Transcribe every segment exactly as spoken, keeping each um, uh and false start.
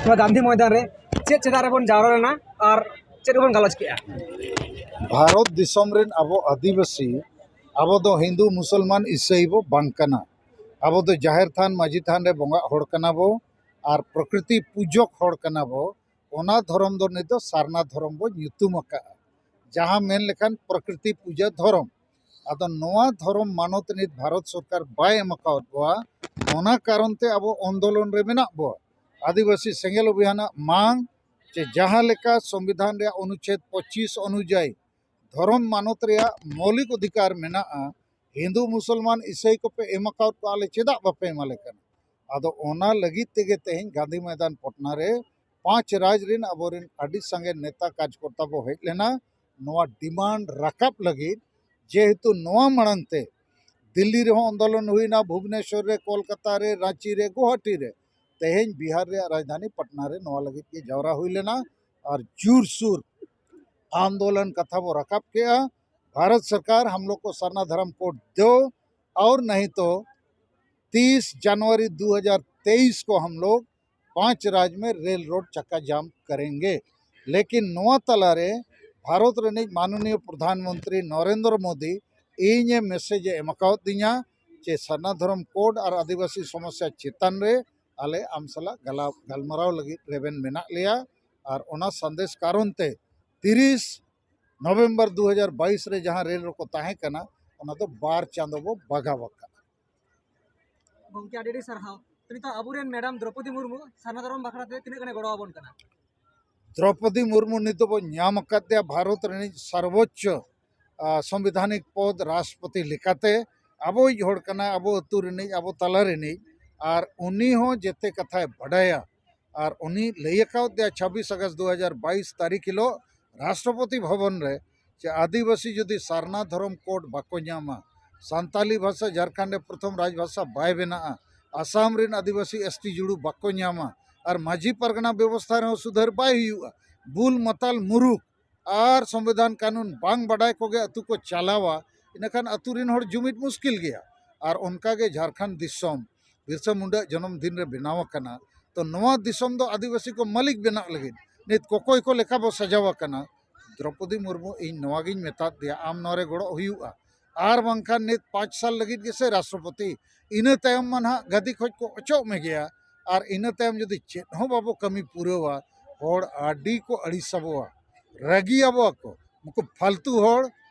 ᱱᱚᱣᱟ ᱜᱟᱱᱫᱷᱤ ᱢᱚᱭᱫᱟᱱ ᱨᱮ ᱪᱮᱫ ᱪᱮᱫᱟᱜ ᱨᱮᱵᱚᱱ ᱡᱟᱣᱨᱟ ᱞᱮᱱᱟ ᱟᱨ ᱪᱮᱫ ᱠᱚᱵᱚᱱ ᱜᱟᱞᱚᱪ ᱠᱮᱜᱼᱟ? ᱵᱷᱟᱨᱚᱛ ᱫᱤᱥᱚᱢ ᱨᱮᱱ ᱟᱵᱚ ᱟᱹᱫᱤᱵᱟᱹᱥᱤ, ᱟᱵᱚ ᱫᱚ ᱦᱤᱱᱫᱩ ᱢᱩᱥᱚᱞᱢᱟᱱ ᱤᱥᱟᱹᱭ ᱵᱚ ᱵᱟᱝ ᱠᱟᱱᱟ᱾ ᱟᱵᱚ ᱫᱚ ᱡᱟᱦᱮᱨ ᱛᱷᱟᱱ, ᱢᱟᱹᱡᱷᱤ ᱛᱷᱟᱱ ᱨᱮ ᱵᱚᱸᱜᱟᱜ ᱦᱚᱲ ᱠᱟᱱᱟ ᱵᱚ ᱟᱨ ᱯᱨᱚᱠᱨᱤᱛᱤ ᱯᱩᱡᱚᱠ ᱦᱚᱲ ᱠᱟᱱᱟ ᱵᱚ᱾ ᱚᱱᱟ ᱫᱷᱚᱨᱚᱢ ᱫᱚ ᱱᱤᱛ ᱫᱚ ᱥᱟᱨᱱᱟ ᱫᱷᱚᱨᱚᱢ ᱵᱚ ᱧᱩᱛᱩᱢ ᱟᱠᱟᱫᱼᱟ, ᱡᱟᱦᱟᱸ ᱢᱮᱱ ᱞᱮᱠᱷᱟᱱ ᱯᱨᱚᱠᱨᱤᱛᱤ ᱯᱩᱡᱟᱹ ᱫᱷᱚᱨᱚᱢ᱾ ᱟᱫᱚ ᱱᱚᱣᱟ ᱫᱷᱚᱨᱚᱢ ᱢᱟᱱᱚᱛ ᱱᱤᱛ ᱵᱷᱟᱨᱚᱛ ᱥᱚᱨᱠᱟᱨ ᱵᱟᱭ ᱮᱢ ᱟᱠᱟᱣᱟᱫ ᱵᱚᱣᱟ, ᱚᱱᱟ ᱠᱟᱨᱚᱱ ᱛᱮ ᱟᱵᱚ ᱟᱱᱫᱳᱞᱚᱱ ᱨᱮ ᱢᱮᱱᱟᱜ ᱵᱚᱣᱟ᱾ ᱟᱹᱫᱤᱵᱟᱹᱥᱤ ᱥᱮᱸᱜᱮᱞ ᱚᱵᱷᱤᱭᱟᱱᱟᱜ ᱢᱟᱝ ᱪᱮ ᱡᱟᱦᱟᱸ ᱞᱮᱠᱟ ᱥᱚᱝᱵᱤᱫᱷᱟᱱ ᱨᱮᱭᱟᱜ ᱚᱱᱩᱪᱷᱮᱫ ᱯᱚᱸᱪᱤᱥ ᱚᱱᱩᱡᱟᱭᱤ ᱫᱷᱚᱨᱚᱢ ᱢᱟᱱᱚᱛ ᱨᱮᱭᱟᱜ ᱢᱳᱣᱞᱤᱠ ᱚᱫᱷᱤᱠᱟᱨ ᱢᱮᱱᱟᱜᱼᱟ, ᱦᱤᱱᱫᱩ ᱢᱩᱥᱚᱞᱢᱟᱱ ᱤᱥᱟᱹᱭ ᱠᱚᱯᱮ ᱮᱢ ᱟᱠᱟᱣᱟᱫ ᱠᱚᱣᱟ, ᱟᱞᱮ ᱪᱮᱫᱟᱜ ᱵᱟᱯᱮ ᱮᱢᱟᱞᱮ ᱠᱟᱱᱟ? ᱟᱫᱚ ᱚᱱᱟ ᱞᱟᱹᱜᱤᱫ ᱛᱮᱜᱮ ᱛᱮᱦᱮᱧ ᱜᱟᱱᱫᱷᱤ ᱢᱚᱭᱫᱟᱱ ᱯᱚᱴᱱᱟ ᱨᱮ ᱯᱟᱸᱪ ᱨᱟᱡᱽ ᱨᱮᱱ ᱟᱵᱚᱨᱮᱱ ᱟᱹᱰᱤ ᱥᱟᱸᱜᱮ ᱱᱮᱛᱟ ᱠᱟᱨᱡᱽᱠᱚᱨᱛᱟ ᱵᱚ ᱦᱮᱡ ᱞᱮᱱᱟ᱾ ᱱᱚᱣᱟ ᱰᱤᱢᱟᱱᱰ ᱨᱟᱠᱟᱵ ᱞᱟᱹᱜᱤᱫ, ᱡᱮᱦᱮᱛᱩ ᱱᱚᱣᱟ ᱢᱟᱲᱟᱝ ᱛᱮ ᱫᱤᱞᱞᱤ ᱨᱮᱦᱚᱸ ᱟᱱᱫᱳᱞᱚᱱ ᱦᱩᱭᱱᱟ, ᱵᱷᱩᱵᱽᱱᱮᱥᱚᱨ ᱨᱮ, ᱠᱳᱞᱠᱟᱛᱟ ᱨᱮ, ᱨᱟᱸᱪᱤ ᱨᱮ, ᱜᱩᱣᱟᱦᱟᱴᱤ ᱨᱮ, ᱛᱮᱦᱮᱧ ᱵᱤᱦᱟᱨ ᱨᱮᱭᱟᱜ ᱨᱟᱡᱽᱫᱷᱟᱱᱤ ᱯᱟᱴᱱᱟ ᱨᱮ ᱱᱚᱣᱟ ᱞᱟᱹᱜᱤᱫ ᱜᱮ ᱡᱟᱣᱨᱟ ᱦᱩᱭ ᱞᱮᱱᱟ ᱟᱨ ᱡᱳᱨᱥᱳᱨ ᱟᱱᱫᱳᱞᱚᱱ ᱠᱟᱛᱷᱟ ᱵᱚ ᱨᱟᱠᱟᱵ ᱠᱮᱜᱼᱟ᱾ भारत सरकार हम लोग को सरना धर्म कोड दो, और नहीं तो तीस जनवरी दो हज़ार तेईस को हम लोग पांच राज्य में रेल रोड चक्का जाम करेंगे। लेकिन ᱱᱚᱣᱟ ᱛᱟᱞᱟᱨᱮ ᱵᱷᱟᱨᱚᱛ ᱨᱤᱱᱤᱡ ᱢᱟᱱᱚᱱᱤᱭᱚ ᱯᱨᱚᱫᱷᱟᱱ ᱢᱚᱱᱛᱨᱤ ᱱᱚᱨᱮᱱᱫᱨᱚ ᱢᱳᱫᱤ ᱤᱧᱮ ᱢᱮᱥᱮᱡᱽ ᱮ ᱮᱢ ᱟᱠᱟᱣᱟᱫᱤᱧᱟ ᱡᱮ ᱥᱟᱨᱱᱟ ᱫᱷᱚᱨᱚᱢ ᱠᱳᱰ ᱟᱨ ᱟᱹᱫᱤᱵᱟᱹᱥᱤ ᱥᱚᱢᱚᱥᱥᱟ ᱪᱮᱛᱟᱱ ᱨᱮ ᱟᱞᱮ ᱟᱢ ᱥᱟᱞᱟᱜ ᱜᱟᱞᱟ- ᱜᱟᱞᱢᱟᱨᱟᱣ ᱞᱟᱹᱜᱤᱫ ᱨᱮᱵᱮᱱ ᱢᱮᱱᱟᱜ ᱞᱮᱭᱟ᱾ ᱟᱨ ᱚᱱᱟ ᱥᱟᱸᱫᱮᱥ ᱠᱟᱨᱚᱱ ᱛᱮ ᱛᱤᱨᱤᱥ ᱱᱚᱵᱷᱮᱢᱵᱚᱨ ᱫᱩ ᱦᱟᱡᱟᱨ ᱵᱟᱭᱤᱥ ᱨᱮ ᱡᱟᱦᱟᱸ ᱨᱮᱞ ᱨᱮᱠᱚ ᱛᱟᱦᱮᱸ ᱠᱟᱱᱟ, ᱚᱱᱟ ᱫᱚ ᱵᱟᱨ ᱪᱟᱸᱫᱚ ᱵᱚ ᱵᱟᱜᱟᱣ ᱟᱠᱟᱫᱼᱟ᱾ ᱜᱚᱢᱠᱮ, ᱟᱹᱰᱤ ᱟᱹᱰᱤ ᱥᱟᱨᱦᱟᱣ᱾ ᱛᱚ, ᱱᱤᱛᱚᱜ ᱟᱵᱚᱨᱮᱱ ᱢᱮᱰᱟᱢ ᱫᱨᱚᱯᱚᱫᱤ ᱢᱩᱨᱢᱩ ᱥᱟᱨᱱᱟ ᱫᱷᱚᱨᱚᱢ ᱵᱟᱠᱷᱨᱟ ᱛᱮ ᱛᱤᱱᱟᱹᱜ ᱜᱟᱱᱮ ᱜᱚᱲᱚ ᱟᱵᱚᱱ ᱠᱟᱱᱟ? ᱫᱨᱚᱯᱚᱫᱤ ᱢᱩᱨᱢᱩ ᱱᱤᱛ ᱫᱚᱵᱚ ᱧᱟᱢ ᱟᱠᱟᱫᱮᱭᱟ ᱵᱷᱟᱨᱚᱛ ᱨᱤᱱᱤᱡ ᱥᱚᱨᱵᱚᱪᱪᱚ, ᱟ, ᱥᱚᱝᱵᱤᱫᱷᱟᱱᱤᱠ ᱯᱚᱫᱽ ᱨᱟᱥᱴᱨᱚᱯᱚᱛᱤ ᱞᱮᱠᱟᱛᱮ᱾ ᱟᱵᱚᱭᱤᱡ ᱦᱚᱲ ᱠᱟᱱᱟᱭ, ᱟᱵᱚ ᱟᱹᱛᱩ ᱨᱤᱱᱤᱡ, ᱟᱵᱚ ᱛᱟᱞᱟ ᱨᱤᱱᱤᱡ, ᱟᱨ ᱩᱱᱤ ᱦᱚᱸ ᱡᱮᱛᱮ ᱠᱟᱛᱷᱟᱭ ᱵᱟᱰᱟᱭᱟ᱾ ᱟᱨ ᱩᱱᱤ ᱞᱟᱹᱭ ᱟᱠᱟᱣᱟᱫᱮᱭᱟ ᱪᱷᱟᱵᱵᱤᱥ ᱟᱜᱚᱥᱴ ᱫᱩ ᱦᱟᱡᱟᱨ ᱵᱟᱭᱤᱥ ᱛᱟᱹᱨᱤᱠᱷ ᱦᱤᱞᱳᱜ ᱨᱟᱥᱴᱨᱚᱯᱚᱛᱤ ᱵᱷᱚᱵᱚᱱ ᱨᱮ ᱡᱮ ᱟᱹᱫᱤᱵᱟᱹᱥᱤ ᱡᱩᱫᱤ ᱥᱟᱨᱱᱟ ᱫᱷᱚᱨᱚᱢ ᱠᱳᱰ ᱵᱟᱠᱚ ᱧᱟᱢᱟ, ᱥᱟᱱᱛᱟᱞᱤ ᱵᱷᱟᱥᱟ ᱡᱷᱟᱲᱠᱷᱚᱸᱰ ᱨᱮ ᱯᱨᱚᱛᱷᱚᱢ ᱨᱟᱡᱽᱵᱷᱟᱥᱟ ᱵᱟᱭ ᱵᱮᱱᱟᱜᱼᱟ, ᱟᱥᱟᱢ ᱨᱮᱱ ᱟᱹᱫᱤᱵᱟᱹᱥᱤ ᱮᱥ ᱴᱤ ᱡᱩᱲᱩ ᱵᱟᱠᱚ ᱧᱟᱢᱟ, ᱟᱨ ᱢᱟᱹᱡᱷᱤ ᱯᱟᱨᱜᱟᱱᱟ ᱵᱮᱵᱚᱥᱛᱷᱟ ᱨᱮᱦᱚᱸ ᱥᱩᱫᱷᱟᱹᱨ ᱵᱟᱭ ᱦᱩᱭᱩᱜᱼᱟ, ᱵᱩᱞ ᱢᱟᱛᱟᱞ ᱢᱩᱨᱩᱠ ᱟᱨ ᱥᱚᱝᱵᱤᱫᱷᱟᱱ ᱠᱟᱹᱱᱩᱱ ᱵᱟᱝ ᱵᱟᱰᱟᱭ ᱠᱚᱜᱮ ᱟᱹᱛᱩ ᱠᱚ ᱪᱟᱞᱟᱣᱟ, ᱤᱱᱟᱹᱠᱷᱟᱱ ᱟᱹᱛᱩ ᱨᱮᱱ ᱦᱚᱲ ᱡᱩᱢᱤᱫ ᱢᱩᱥᱠᱤᱞ ᱜᱮᱭᱟ᱾ ᱟᱨ ᱚᱱᱠᱟᱜᱮ ᱡᱷᱟᱲᱠᱷᱚᱸᱰ ᱫᱤᱥᱚᱢ ᱵᱤᱨᱥᱟ ᱢᱩᱱᱰᱟᱹ ᱡᱚᱱᱚᱢ ᱫᱤᱱ ᱨᱮ ᱵᱮᱱᱟᱣ ᱟᱠᱟᱱᱟ᱾ ᱛᱚ ᱱᱚᱣᱟ ᱫᱤᱥᱚᱢ ᱫᱚ ᱟᱹᱫᱤᱵᱟᱹᱥᱤ ᱠᱚ ᱢᱟᱹᱞᱤᱠ ᱵᱮᱱᱟᱜ ᱞᱟᱹᱜᱤᱫ ᱱᱤᱛ ᱠᱚᱠᱚᱭ ᱠᱚ ᱞᱮᱠᱟ ᱵᱚ ᱥᱟᱡᱟᱣ ᱟᱠᱟᱱᱟ᱾ ᱫᱨᱚᱯᱚᱫᱤ ᱢᱩᱨᱢᱩ, ᱤᱧ ᱱᱚᱣᱟ ᱜᱤᱧ ᱢᱮᱛᱟᱫ ᱫᱮᱭᱟ, ᱟᱢ ᱱᱚᱣᱟ ᱨᱮ ᱜᱚᱲᱚ ᱦᱩᱭᱩᱜᱼᱟ, ᱟᱨ ᱵᱟᱝᱠᱷᱟᱱ ᱱᱤᱛ ᱯᱟᱸᱪ ᱥᱟᱞ ᱞᱟᱹᱜᱤᱫ ᱜᱮᱥᱮ ᱨᱟᱥᱴᱨᱚᱯᱚᱛᱤ, ᱤᱱᱟᱹ ᱛᱟᱭᱚᱢ ᱢᱟ ᱱᱟᱦᱟᱜ ᱜᱟᱹᱫᱤ ᱠᱷᱚᱡ ᱠᱚ ᱚᱪᱚᱜ ᱢᱮ ᱜᱮᱭᱟ᱾ ᱟᱨ ᱤᱱᱟᱹ ᱛᱟᱭᱚᱢ ᱡᱩᱫᱤ ᱪᱮᱫ ᱦᱚᱸ ᱵᱟᱵᱚ ᱠᱟᱹᱢᱤ ᱯᱩᱨᱟᱹᱣᱟ, ᱦᱚᱲ ᱟᱹᱰᱤ ᱠᱚ ᱟᱹᱲᱤᱥᱟᱵᱚᱣᱟ, ᱨᱟᱹᱜᱤᱭᱟᱵᱚᱣᱟ ᱠᱚ᱾ ᱱᱩᱠᱩ ᱯᱷᱟᱞᱛᱩ ᱦᱚᱲ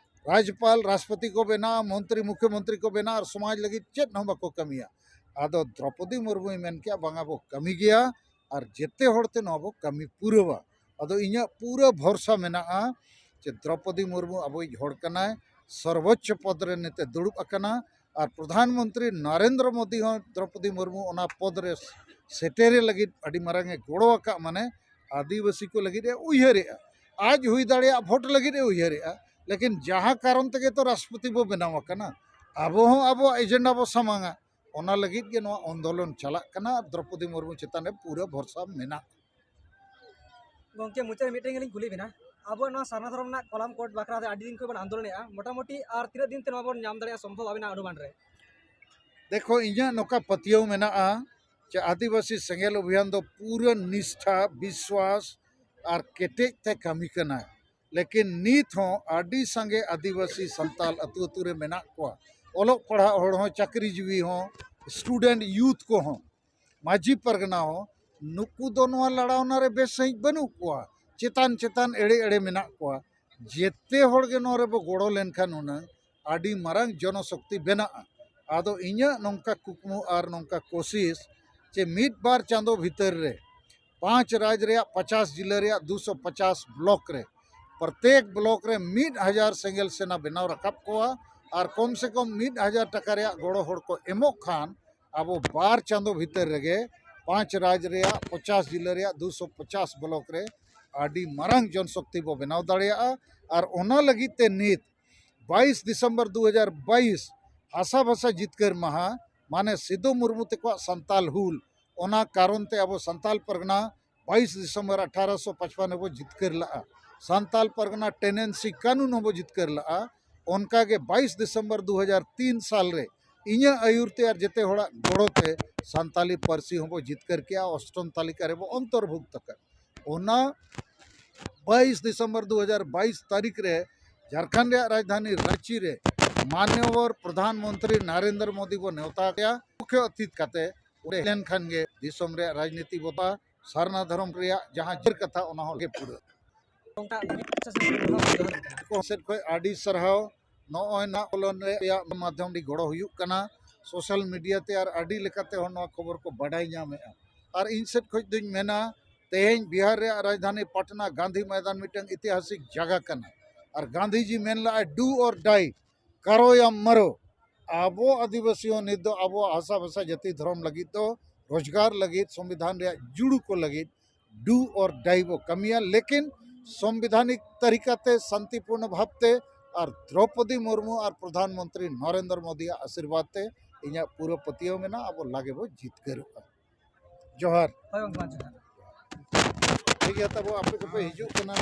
ᱨᱟᱡᱽᱯᱟᱞ, ᱨᱟᱥᱴᱨᱚᱯᱚᱛᱤ ᱠᱚ ᱵᱮᱱᱟᱜᱼᱟ, ᱢᱚᱱᱛᱨᱤ, ᱢᱩᱠᱷᱭᱚᱢᱚᱱᱛᱨᱤ ᱠᱚ ᱵᱮᱱᱟᱜᱼᱟ ᱟᱨ ᱥᱚᱢᱟᱡᱽ ᱞᱟᱹᱜᱤᱫ ᱪᱮᱫ ᱦᱚᱸ ᱵᱟᱠᱚ ᱠᱟᱹᱢᱤᱭᱟ᱾ ᱟᱫᱚ ᱫᱨᱚᱯᱚᱫᱤ ᱢᱩᱨᱢᱩᱭ ᱢᱮᱱ ᱠᱮᱜᱼᱟ, ᱵᱟᱝᱟ ᱵᱚ ᱠᱟᱹᱢᱤ ᱜᱮᱭᱟ ᱟᱨ ᱡᱮᱛᱮ ᱦᱚᱲᱛᱮ ᱱᱚᱣᱟ ᱵᱚ ᱠᱟᱹᱢᱤ ᱯᱩᱨᱟᱹᱣᱟ᱾ ᱟᱫᱚ ᱤᱧᱟᱹᱜ ᱯᱩᱨᱟᱹ ᱵᱷᱚᱨᱥᱟ ᱢᱮᱱᱟᱜᱼᱟ ᱡᱮ ᱫᱨᱚᱯᱚᱫᱤ ᱢᱩᱨᱢᱩ ᱟᱵᱚᱭᱤᱡ ᱦᱚᱲ ᱠᱟᱱᱟᱭ, ᱥᱚᱨᱵᱚᱪᱪᱚ ᱯᱚᱫᱽ ᱨᱮ ᱱᱤᱛᱮ ᱫᱩᱲᱩᱵ ᱟᱠᱟᱱᱟ, ᱟᱨ ᱯᱨᱚᱫᱷᱟᱱ ᱢᱚᱱᱛᱨᱤ ᱱᱚᱨᱮᱱᱫᱨᱚ ᱢᱳᱫᱤ ᱦᱚᱸ ᱫᱨᱚᱯᱚᱫᱤ ᱢᱩᱨᱢᱩ ᱚᱱᱟ ᱯᱚᱫᱽ ᱨᱮ ᱥᱮᱴᱮᱨᱮ ᱞᱟᱹᱜᱤᱫ ᱟᱹᱰᱤ ᱢᱟᱨᱟᱝ ᱮ ᱜᱚᱲᱚ ᱟᱠᱟᱫ, ᱢᱟᱱᱮ ᱟᱹᱫᱤᱵᱟᱹᱥᱤ ᱠᱚ ᱞᱟᱹᱜᱤᱫ ᱮ ᱩᱭᱦᱟᱹᱨᱮᱜᱼᱟ᱾ ᱟᱡ ᱦᱩᱭ ᱫᱟᱲᱮᱭᱟᱜᱼᱟ ᱵᱷᱳᱴ ᱞᱟᱹᱜᱤᱫ ᱮ ᱩᱭᱦᱟᱹᱨᱮᱜᱼᱟ, ᱞᱮᱠᱤᱱ ᱡᱟᱦᱟᱸ ᱠᱟᱨᱚᱱ ᱛᱮᱜᱮ ᱛᱚ ᱨᱟᱥᱴᱨᱚᱯᱚᱛᱤ ᱵᱚ ᱵᱮᱱᱟᱣ ᱟᱠᱟᱱᱟ, ᱟᱵᱚ ᱦᱚᱸ ᱟᱵᱚᱣᱟᱜ ᱮᱡᱮᱱᱰᱟ ᱵᱚ ᱥᱟᱢᱟᱝᱟ᱾ ᱚᱱᱟ ᱞᱟᱹᱜᱤᱫ ᱜᱮ ᱱᱚᱣᱟ ᱟᱱᱫᱳᱞᱚᱱ ᱪᱟᱞᱟᱜ ᱠᱟᱱᱟ ᱟᱨ ᱫᱨᱚᱯᱚᱫᱤ ᱢᱩᱨᱢᱩ ᱪᱮᱛᱟᱱ ᱨᱮ ᱯᱩᱨᱟᱹ ᱵᱷᱚᱨᱥᱟ ᱢᱮᱱᱟᱜ᱾ ᱜᱚᱝᱠᱮ, ᱢᱩᱪᱟᱹᱫ ᱨᱮ ᱢᱤᱫᱴᱮᱱ ᱜᱮᱞᱤᱧ ᱠᱩᱞᱤ ᱵᱮᱱᱟ, ᱟᱵᱚᱣᱟᱜ ᱱᱚᱣᱟ ᱥᱟᱨᱱᱟ ᱫᱷᱚᱨᱚᱢ ᱨᱮᱱᱟᱜ ᱠᱚᱞᱟᱢ ᱠᱳᱰ ᱵᱟᱠᱷᱨᱟ ᱛᱮ ᱟᱹᱰᱤ ᱫᱤᱱ ᱠᱷᱚᱱ ᱵᱚᱱ ᱟᱱᱫᱳᱞᱚᱱᱮᱜᱼᱟ, ᱢᱚᱴᱟᱢᱩᱴᱤ ᱟᱨ ᱛᱤᱱᱟᱹᱜ ᱫᱤᱱ ᱛᱮ ᱱᱚᱣᱟ ᱵᱚᱱ ᱧᱟᱢ ᱫᱟᱲᱮᱭᱟᱜᱼᱟ ᱥᱚᱢᱵᱷᱚᱵ ᱟᱵᱮᱱᱟᱜ ᱚᱱᱩᱢᱟᱱ ᱨᱮ? ᱫᱮᱠᱷᱚ, ᱤᱧᱟᱹᱜ ᱱᱚᱝᱠᱟ ᱯᱟᱹᱛᱭᱟᱹᱣ ᱢᱮᱱᱟᱜᱼᱟ ᱡᱮ ᱟᱹᱫᱤᱵᱟᱹᱥᱤ ᱥᱮᱸᱜᱮᱞ ᱚᱵᱷᱤᱭᱟᱱ ᱫᱚ ᱯᱩᱨᱟᱹ ᱱᱤᱥᱴᱷᱟ, ᱵᱤᱥᱣᱟᱥ ᱟᱨ ᱠᱮᱴᱮᱡ ᱛᱮ ᱠᱟᱹᱢᱤ ᱠᱟᱱᱟ᱾ ᱞᱮᱠᱤᱱ ᱱᱤᱛ ᱦᱚᱸ ᱟᱹᱰᱤ ᱥᱟᱸᱜᱮ ᱟᱹᱫᱤᱵᱟᱹᱥᱤ ᱥᱟᱱᱛᱟᱞ ᱟᱹᱛᱩ ᱟᱹᱛᱩ ᱨᱮ ᱢᱮᱱᱟᱜ ᱠᱚᱣᱟ, ᱚᱞᱚᱜ ᱯᱟᱲᱦᱟᱜ ᱦᱚᱲ ᱦᱚᱸ, ᱪᱟᱹᱠᱨᱤ ᱡᱤᱵᱤ ᱦᱚᱸ, ᱥᱴᱩᱰᱮᱱᱴ ᱭᱩᱛᱷ ᱠᱚᱦᱚᱸ, ᱢᱟᱹᱡᱷᱤ ᱯᱟᱨᱜᱟᱱᱟ ᱦᱚᱸ, ᱱᱩᱠᱩ ᱫᱚ ᱱᱚᱣᱟ ᱞᱟᱲᱟᱣᱱᱟ ᱨᱮ ᱵᱮᱥ ᱥᱟᱺᱦᱤᱡ ᱵᱟᱹᱱᱩᱜ ᱠᱚᱣᱟ, ᱪᱮᱛᱟᱱ ᱪᱮᱛᱟᱱ ᱮᱲᱮ ᱮᱲᱮ ᱢᱮᱱᱟᱜ ᱠᱚᱣᱟ᱾ ᱡᱮᱛᱮ ᱦᱚᱲ ᱜᱮ ᱱᱚᱣᱟ ᱨᱮᱵᱚ ᱜᱚᱲᱚ ᱞᱮᱱᱠᱷᱟᱱ ᱦᱩᱱᱟᱹᱝ ᱟᱹᱰᱤ ᱢᱟᱨᱟᱝ ᱡᱚᱱᱚᱥᱚᱠᱛᱤ ᱵᱮᱱᱟᱜᱼᱟ᱾ ᱟᱫᱚ ᱤᱧᱟᱹᱜ ᱱᱚᱝᱠᱟ ᱠᱩᱠᱢᱩ ᱟᱨ ᱱᱚᱝᱠᱟ ᱠᱳᱥᱤᱥ ᱡᱮ ᱢᱤᱫ ᱵᱟᱨ ᱪᱟᱸᱫᱚ ᱵᱷᱤᱛᱟᱹᱨ ᱨᱮ ᱯᱟᱸᱪ ᱨᱟᱡᱽ ᱨᱮᱭᱟᱜ ᱯᱚᱪᱟᱥ ᱡᱤᱞᱟᱹ ᱨᱮᱭᱟᱜ ᱫᱩᱥᱚ ᱯᱚᱪᱟᱥ ᱵᱞᱚᱠ ᱨᱮ ᱯᱨᱚᱛᱮᱠ ᱵᱞᱚᱠ ᱨᱮ ᱢᱤᱫ ᱦᱟᱡᱟᱨ ᱥᱮᱸᱜᱮᱞ ᱥᱮᱱᱟ ᱵᱮᱱᱟᱣ ᱨᱟᱠᱟᱵ ᱠᱚᱣᱟ ᱟᱨ ᱠᱚᱢ ᱥᱮ ᱠᱚᱢ ᱢᱤᱫ ᱦᱟᱡᱟᱨ ᱴᱟᱠᱟ ᱨᱮᱭᱟᱜ ᱜᱚᱲᱚ ᱦᱚᱲ ᱠᱚ ᱮᱢᱚᱜ ᱠᱷᱟᱱ ᱟᱵᱚ ᱵᱟᱨ ᱪᱟᱸᱫᱚ ᱵᱷᱤᱛᱟᱹᱨ ᱨᱮᱜᱮ ᱯᱟᱸᱪ ᱨᱟᱡᱽ ᱨᱮᱭᱟᱜ ᱯᱚᱪᱟᱥ ᱡᱤᱞᱟᱹ ᱨᱮᱭᱟᱜ ᱫᱩᱥᱚ ᱯᱚᱪᱟᱥ ᱵᱞᱚᱠ ᱨᱮ ᱟᱹᱰᱤ ᱢᱟᱨᱟᱝ ᱡᱚᱱ ᱥᱚᱠᱛᱤ ᱵᱚ ᱵᱮᱱᱟᱣ ᱫᱟᱲᱮᱭᱟᱜᱼᱟ᱾ ᱟᱨ ᱚᱱᱟ ᱞᱟᱹᱜᱤᱫ ᱛᱮ ᱱᱤᱛ ᱵᱟᱭᱤᱥ ᱰᱤᱥᱮᱢᱵᱚᱨ ᱫᱩ ᱦᱟᱡᱟᱨ ᱵᱟᱭᱤᱥ ᱦᱟᱥᱟ ᱵᱷᱟᱥᱟ ᱡᱤᱛᱠᱟᱹᱨ ᱢᱟᱦᱟ, ᱢᱟᱱᱮ ᱥᱤᱫᱩ ᱢᱩᱨᱢᱩ ᱛᱮᱠᱚᱣᱟᱜ ᱥᱟᱱᱛᱟᱞ ᱦᱩᱞ, ᱚᱱᱟ ᱠᱟᱨᱚᱱ ᱛᱮ ᱟᱵᱚ ᱥᱟᱱᱛᱟᱞ ᱯᱟᱨᱜᱟᱱᱟ ᱵᱟᱭᱤᱥ ᱰᱤᱥᱮᱢᱵᱚᱨ ᱟᱴᱷᱟᱨᱚᱥᱚ ᱯᱟᱸᱪᱯᱟᱱᱱᱚ ᱨᱮᱵᱚ ᱡᱤᱛᱠᱟᱹᱨ ᱞᱟᱜᱼᱟ᱾ ᱥᱟᱱᱛᱟᱞ ᱯᱟᱨᱜᱟᱱᱟ ᱴᱮᱱᱮᱱᱥᱤ ᱠᱟᱹᱱᱩᱱ ᱦᱚᱸᱵᱚ ᱡᱤᱛᱠᱟᱹᱨ ᱞᱟᱜᱼᱟ᱾ ᱚᱱᱠᱟᱜᱮ ᱵᱟᱭᱤᱥ ᱰᱤᱥᱮᱢᱵᱚᱨ ᱫᱩ ᱦᱟᱡᱟᱨ ᱛᱤᱱ ᱥᱟᱞ ᱨᱮ ᱤᱧᱟᱹᱜ ᱟᱹᱭᱩᱨ ᱛᱮ ᱟᱨ ᱡᱮᱛᱮ ᱦᱚᱲᱟᱜ ᱜᱚᱲᱚ ᱛᱮ ᱥᱟᱱᱛᱟᱞᱤ ᱯᱟᱹᱨᱥᱤ ᱦᱚᱸᱵᱚ ᱡᱤᱛᱠᱟᱹᱨ ᱠᱮᱜᱼᱟ, ᱚᱥᱴᱚᱢ ᱛᱟᱹᱞᱤᱠᱟ ᱨᱮᱵᱚ ᱚᱱᱛᱚᱨᱵᱷᱩᱠᱛ ᱟᱠᱟᱫ᱾ ᱚᱱᱟ ᱵᱟᱭᱤᱥ ᱰᱤᱥᱮᱢᱵᱚᱨ ᱫᱩ ᱦᱟᱡᱟᱨ ᱵᱟᱭᱤᱥ ᱛᱟᱹᱨᱤᱠᱷ ᱨᱮ ᱡᱷᱟᱲᱠᱷᱚᱸᱰ ᱨᱮᱭᱟᱜ ᱨᱟᱡᱽᱫᱷᱟᱱᱤ ᱨᱟᱸᱪᱤ ᱨᱮ ᱢᱟᱱᱭᱚᱵᱚᱨ ᱯᱨᱚᱫᱷᱟᱱ ᱢᱚᱱᱛᱨᱤ ᱱᱟᱨᱮᱱᱫᱨᱚ ᱢᱳᱫᱤ ᱵᱚ ᱱᱮᱣᱛᱟ ᱠᱮᱭᱟ᱾ ᱢᱩᱠᱷᱭᱚ ᱚᱛᱤᱛ ᱠᱟᱛᱮ ᱚᱸᱰᱮ ᱞᱮᱱᱠᱷᱟᱱ ᱜᱮ ᱫᱤᱥᱚᱢ ᱨᱮᱭᱟᱜ ᱨᱟᱡᱽᱱᱤᱛᱤ ᱵᱚ ᱛᱟ ᱥᱟᱨᱱᱟ ᱫᱷᱚᱨᱚᱢ ᱨᱮᱭᱟᱜ ᱡᱟᱦᱟᱸ ᱡᱟᱹᱨ ᱠᱟᱛᱷᱟ, ᱚᱱᱟ ᱦᱚᱸ ᱜᱮ ᱯᱩᱨᱟᱹ᱾ ᱚᱱᱠᱟ ᱢᱤᱫ ᱥᱮᱫ ᱠᱷᱚᱱ ᱟᱹᱰᱤ ᱥᱟᱨᱦᱟᱣ᱾ ᱱᱚᱜᱼᱚᱭ ᱱᱟᱜ ᱯᱚᱞᱚᱱ ᱨᱮᱭᱟᱜ ᱢᱟᱫᱽᱫᱷᱚᱢ ᱟᱹᱰᱤ ᱜᱚᱲᱚ ᱦᱩᱭᱩᱜ ᱠᱟᱱᱟ, ᱥᱳᱥᱟᱞ ᱢᱤᱰᱤᱭᱟ ᱛᱮ ᱟᱨ ᱟᱹᱰᱤ ᱞᱮᱠᱟᱛᱮ ᱦᱚᱸ ᱱᱚᱣᱟ ᱠᱷᱚᱵᱚᱨ ᱠᱚ ᱵᱟᱰᱟᱭ ᱧᱟᱢᱮᱜᱼᱟ᱾ ᱟᱨ ᱤᱧ ᱥᱮᱫ ᱠᱷᱚᱱ ᱫᱩᱧ ᱢᱮᱱᱟ, ᱛᱮᱦᱮᱧ ᱵᱤᱦᱟᱨ ᱨᱮᱭᱟᱜ ᱨᱟᱡᱽᱫᱷᱟᱱᱤ ᱯᱟᱴᱱᱟ ᱜᱟᱱᱫᱷᱤ ᱢᱚᱭᱫᱟᱱ ᱢᱤᱫᱴᱟᱝ ᱤᱛᱤᱦᱟᱥᱤᱠ ᱡᱟᱭᱜᱟ ᱠᱟᱱᱟ᱾ ᱟᱨ ᱜᱟᱱᱫᱷᱤᱡᱤ ᱢᱮᱱ ᱞᱮᱫᱼᱟᱭ, "Do or die, ᱠᱟᱨᱳ ᱭᱟ ᱢᱟᱨᱳ᱾" ᱟᱵᱚ ᱟᱹᱫᱤᱵᱟᱹᱥᱤ ᱦᱚᱸ ᱱᱤᱛ ᱫᱚ ᱟᱵᱚᱣᱟᱜ ᱦᱟᱥᱟ ᱵᱷᱟᱥᱟ ᱡᱟᱹᱛᱤ ᱫᱷᱚᱨᱚᱢ ᱞᱟᱹᱜᱤᱫ ᱫᱚ, ᱨᱳᱡᱽᱜᱟᱨ ᱞᱟᱹᱜᱤᱫ, ᱥᱚᱝᱵᱤᱫᱷᱟᱱ ᱨᱮᱭᱟᱜ ᱡᱩᱲᱩ ᱠᱚ ᱞᱟᱹᱜᱤᱫ do or die ᱵᱚ ᱠᱟᱹᱢᱤᱭᱟ, ᱞᱮᱠᱤᱱ ᱥᱚᱝᱵᱤᱫᱷᱟᱱᱤᱠ ᱛᱟᱹᱨᱤᱠᱟ ᱛᱮ, ᱥᱟᱱᱛᱤᱯᱩᱨᱱᱚ ᱵᱷᱟᱵᱽ ᱛᱮ, ᱟᱨ ᱫᱨᱚᱯᱚᱫᱤ ᱢᱩᱨᱢᱩ ᱟᱨ ᱯᱨᱚᱫᱷᱟᱱ ᱢᱚᱱᱛᱨᱤ ᱱᱚᱨᱮᱱᱫᱨᱚ ᱢᱳᱫᱤᱭᱟᱜ ᱟᱥᱤᱨᱵᱟᱫᱽ ᱛᱮ ᱤᱧᱟᱹᱜ ᱯᱩᱨᱟᱹ ᱯᱟᱹᱛᱭᱟᱹᱣ ᱢᱮᱱᱟᱜᱼᱟ, ᱟᱵᱚ ᱞᱟᱜᱮ ᱵᱚ ᱡᱤᱛᱠᱟᱹᱨᱚᱜᱼᱟ᱾ ᱡᱚᱦᱟᱨ᱾ ᱦᱳᱭ ᱜᱚᱢᱠᱮ, ᱢᱟ ᱡᱚᱦᱟᱨ᱾ ᱴᱷᱤᱠ ᱜᱮᱭᱟ, ᱛᱟᱵᱚ ᱟᱯᱮ ᱠᱚᱯᱮ ᱦᱤᱡᱩᱜ ᱠᱟᱱᱟ᱾